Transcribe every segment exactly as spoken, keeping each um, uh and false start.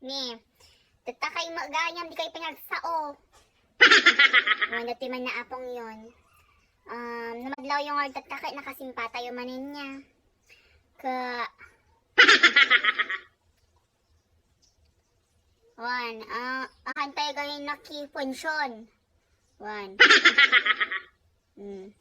Ni, tatta kay gayam, dikay pinagsao. Wen, dati man ni Apongyon. Um, no madlawyo nga tatta kay nakasimpatayo manen nia. Ka, wen, ah, akantayo gayam makipunsion. Wen. Hmm.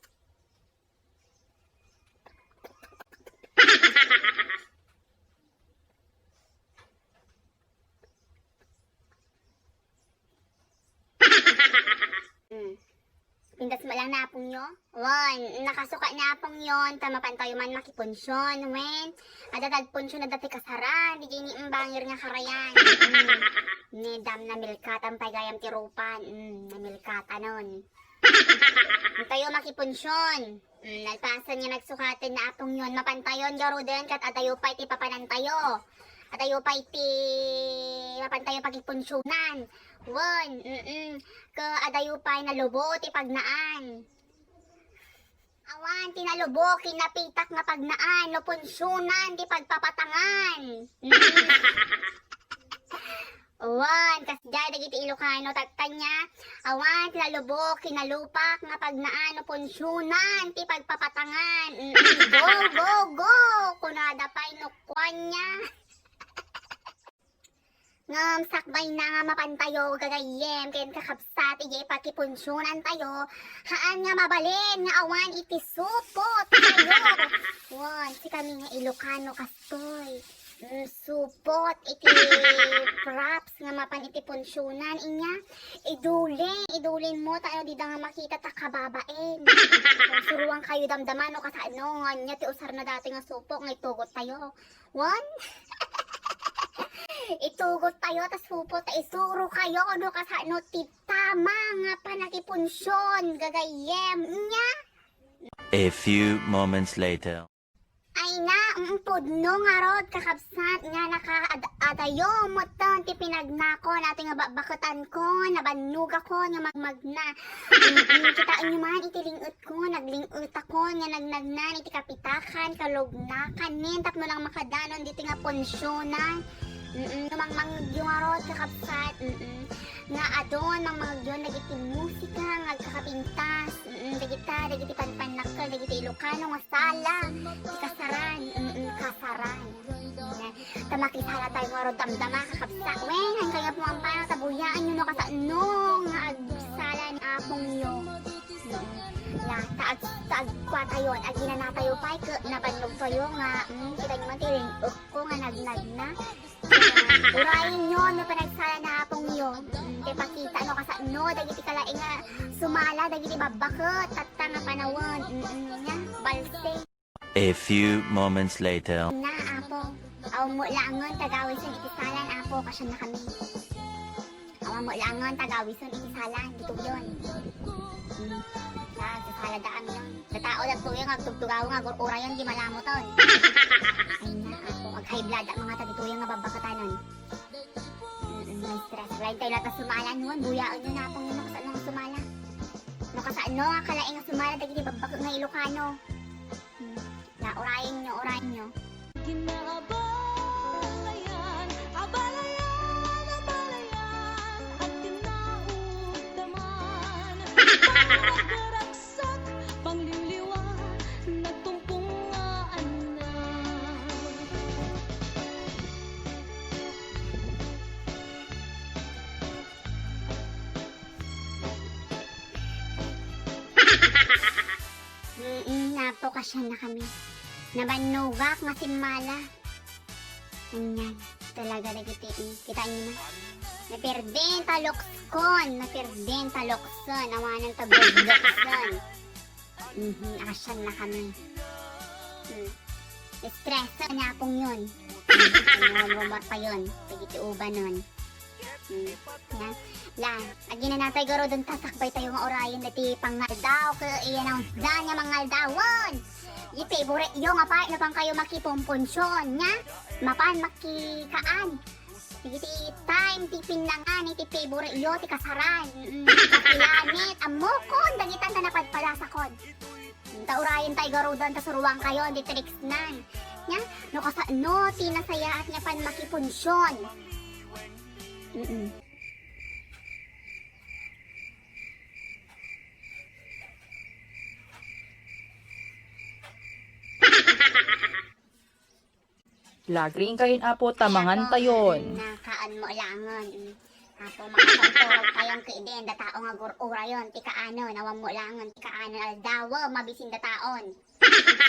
Hmm. Pintas mo lang ni Apongyo? Wen, nakasuka ni Apongyon, ta mapantayo man makipunsion, wen. Adda ti agpunsion, adda ti kasaran, diay ni imbangir nga karayan. Hmm. Ni dam namilkatan pay gayam ti rupan. Hmm, namilkatanon. Intayo makipunsion. Mm, nalpasen nga nagsukaten ni Apongyon, mapantayon garuden ket adayo pay ti papanantayo. Adayo pay ti mapantayo pakipunsionan. Wen, mm, ket adayo pay nalubo ti pagnaan. Awan ti nalubo ken napitak nga pagnaan no punsionan ti pagpapatangan. Mm. Wen, kasdiay dagiti Ilocano, tatta nia, awan ti nalubo ken nalupak nga pagnaan no punsionan ti pagpapatangan. Mm, go, go, go! Kunada pay no kuan nia. Ngem sakbay na nga mapantayo gagayyem ken kakabsat, idiay pakipunsionantayo, haan nga mabalin nga awan iti supot tayo. Wen, sikami nga Ilocano kastoy. Mm, supot iti props nga mapan iti punsionan, inya, idulin, idulin mo, ta dida nga makita ta kababain. Suruan kayo damdama no kasano, nga ania ti usarna dati nga supot nga itugot tayo. Wen? Itugot tayo, ta supot, ta isuro kayo no kasano ti tama nga panakipunsion, gagayyem, inya. A few moments later. Ay na, mm, pudno ngarud, kakabsat, nga nakaad-, adayo metten ti pinagnakon, atoy nga babbaketankon, nabannogakon nga magmagna. Mm, kitaenyo man iti ling-etkon, nagling-etakon nga nagnagnan iti kapitakan, kalugnakan, nen tapno lang makadanon ditoy nga punsionan. Mm, no mangmangegyo ngarud, kakabsat, mm, nga adun, mangmangegyon dagiti musika nga agkakapintas, mm, dagita, dagiti panpannakkel dagiti Ilocano nga sala ti kasaran, mm, kasaran. Ta makisala tayo ngarud damdama, kakabsat. Wen, haan kayo pumampano, ta buyaenyo no kasano nga agsala ni Apongyo. Mm. Ya, ta ag-, ta agkua tayo, aginana tayo pay, ket nabannog tayo nga, mm, kitaenyo man ti ling-ekko nga nagnagna. Urayenyo no panagsala ni Apongyo. Mm, ti pakita no kasano dagiti kalaing nga sumala dagiti babbaket, tatta nga panawen. Mm, mm, nia, balse. A few moments later. Na, Apo. Awan met laengen ti agawisen iti salan, Apo, kasiannakami. Awan met laengen ti agawisen iti salan, ditoyen. Hmm. Sa, sa sala da kami yon. Sa tao da toy nga agtugtugaw nga agur-urayan di malamuton. Ay na, Apo, ag-high blood ak mangata ditoy nga babbaketanan. Mm, may stress. Lain tayo latta sumala, no? Buyaenyo na Apongyo no kasano nga sumala. No kasano nga kalaing nga sumala dagiti babbaket nga Ilocano. Hmm. Na, urayenyo, urayenyo. Kinaabalayan, abalayan, abalayan, at tinauddaman. Pangragsak, pangliwliwa, nagtumpong nga annak. Mm, Apo, kasiannakami. Nabannogak nga simmala. Anian, talaga dagiti, mm, kitaenyo man. Napirdin ta lukskon, napirdin ta luksen, awanen ta good luksen. Mhm, kasiannakami. Hmm. Stress ni Apongyon. Hmm, rumor pa yon. Dagiti ubanen. Hmm. Yan. La, aginana tayo garuden ta sakbay tayo nga urayen dagiti pangaldaw, ket iyan ang plan nga mangaldawen. Iti favorite yo nga part, no, pan kayo makipumpunsyon, nya? Mapan makikaan. Dagiti time ti pinnangan iti favorite yo ti kasaran. Mm, kapilanit, ammokon, dagita ta napadpadasakon. Ta urayen tay garuden ta suruan kayo, di tricks nan. Nya, no kasano ti nasayaat nga pan makipunsion. Mm-mm. Lagring kayon, Apo, ta mangan tayon. Nakaanmo langen. Mm. Apo, makaturturog kayon ket idi, data tao nga gur-urayon ti kaanon, awanmo langen ti kaanon, aldaw, mabisin dataon.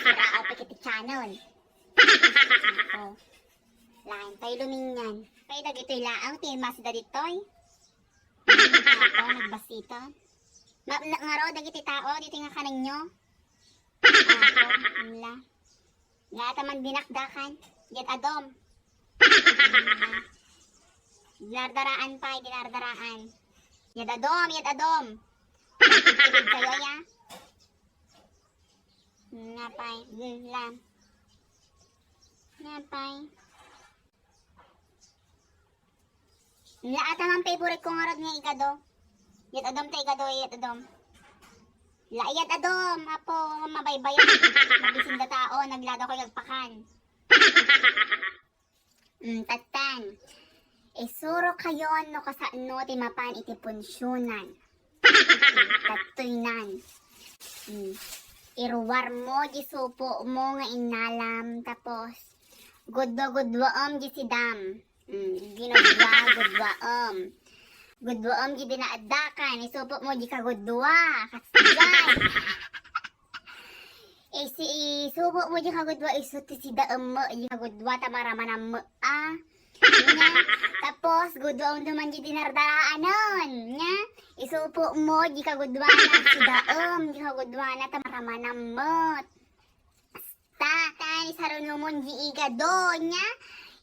Sirao pa ket ti tianon. Apo. Laeng pay lumingnan. Pay dagitoy laeng ti masda ditoy. Apo, nagbasitan. Ma-, na-, ngarud dagiti tao, ditoy nga kanenyo. Apo, amla. Nga ata man dinakdakan. Yad adom. Dinardaraan pay, dinardaraan. Yad adom, yad adom. Nagtitipid kayo, ya? Nga pay, mm, lam. Nga pay. La, ata man favorite ko ngarud nga igado. Yat adom ta igado, yat adom. La, yat adom, apo, mabaybayan. Mabisin da tao, naglada ko yagpakan. Mm, tattan. Isuro kayon no kasano ti mapan iti punsionan. Tattoy nan. Mm. Iruar mo di supo mo nga innalam, tapos gudwa-gudwaem di sidam. Mm, ginudwa, gudwaem. Gudwaem di dinaaddakan, isupo mo di kagudwa. Kasdiay. Isi-, isubo mo di kagudwa, isu ti sidaem mo di kagudwa, ta maramanam mo, a. Nya, tapos, gudwaem duman di dinardaraanen. Nya, isupo mo di kagudwana, sidaem di kagudwana, ta maramanam mo. Ta, ta, isarunomon di igado, nya,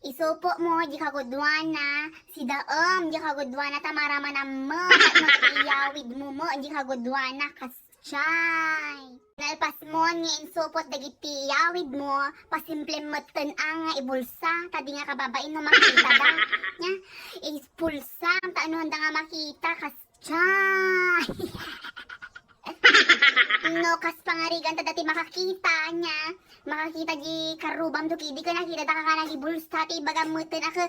isupo mo di kagudwana, sidaem di kagudwana, ta maramanam mo, tapno iyawid mo mo di kagudwana, kas-, Chay! Nalpas mo nga insupot dagiti yawid mo, pasimplem metten a nga ibulsa, ta di nga kababain no makitada. Nya, ibulsa, ta anu anda nga makita, kas-, chay! No, kas pangarigan, ta dati makakita, nya, makakita di karrubam to, kidi ka nakita, da ka nga nagibulsa, ti ibagam metten a ke,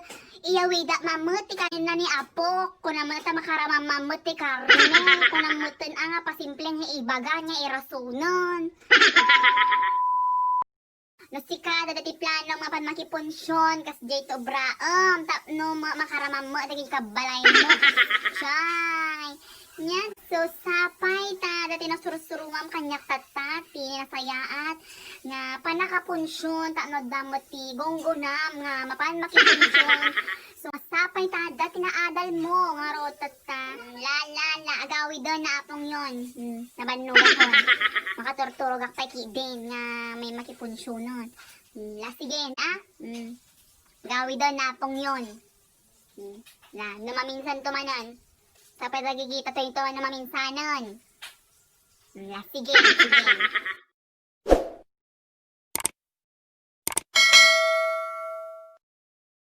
iyawida mammet ti kaninna ni Apo, kuna met ta makaramam mammet ti karne, kuna metten a nga pasimpleng nga ibaga, nga irasonen. No sika, dada ti plano nga mapan makipunsion, kas jay to obraem, tapno ma-, makaramam met dagiti kabbalay mo. Chay! Nya, so, sapay ta, dati nasursuruam kaniak tatta, ti nasayaat, nga pannakapunsion, tapno adda met ti gunggonam, nga mapan makipunsion. So, sapay ta, dati naadal mo, nga ro, tatta. La, la, la, agawiden na apong yon. Hmm, nabannogakon. Makaturturogak pay kidin, nga may makipunsionon. Hmm, la, sige, a? Hmm, agawiden na apong yon. Hmm. Na, no maminsan to manen. Sapay ta gigita to ito no maminsanen. Na, sige, sige.